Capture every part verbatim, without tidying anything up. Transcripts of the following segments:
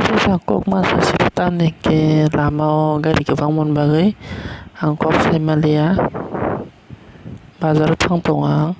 Teisa kok masa siro tamni hwnkhe lama o gari kwbangma ni bagwi ang kok sai maliya, bazar o thang tongo ang.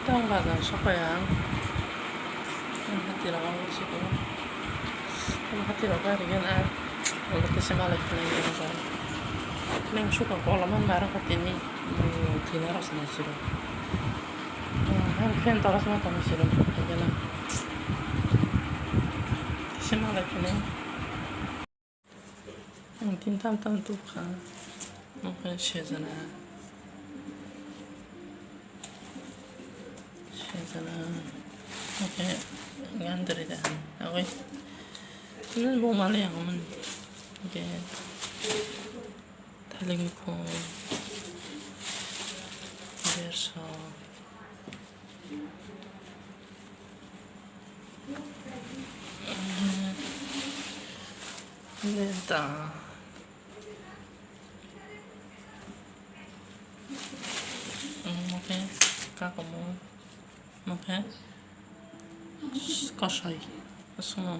Tang bazar sopai ang. Hati rok ang siko. Hati rok gari gan a, ulo kisa malai phinai rok. Nang suka kola man maro hati ni, thina rok sana siro. Har fan tola sama tama siro, gana. Kisa malai phinai. Ang tin tam tam tu kha. Ang kha sejana. Sejana. Okay. Gandari da. Okay. Ini bung mali yang aman. Okay. Thaling khong. Berso. Neta. Mokhe kakomo. Mokhe kosoi. Sumo.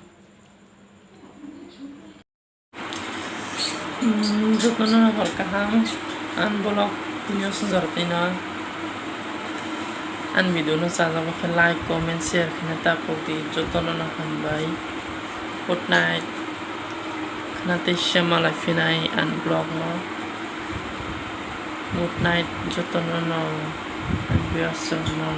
Jotono hor kaham, ang vlog video sujak tino, ang video no chajak khe like, comment, share khna tapok di, jotono no hambai. Good night. Khna tei se malai phinai ang vlog no. Good night jotono no, ang video sujak no.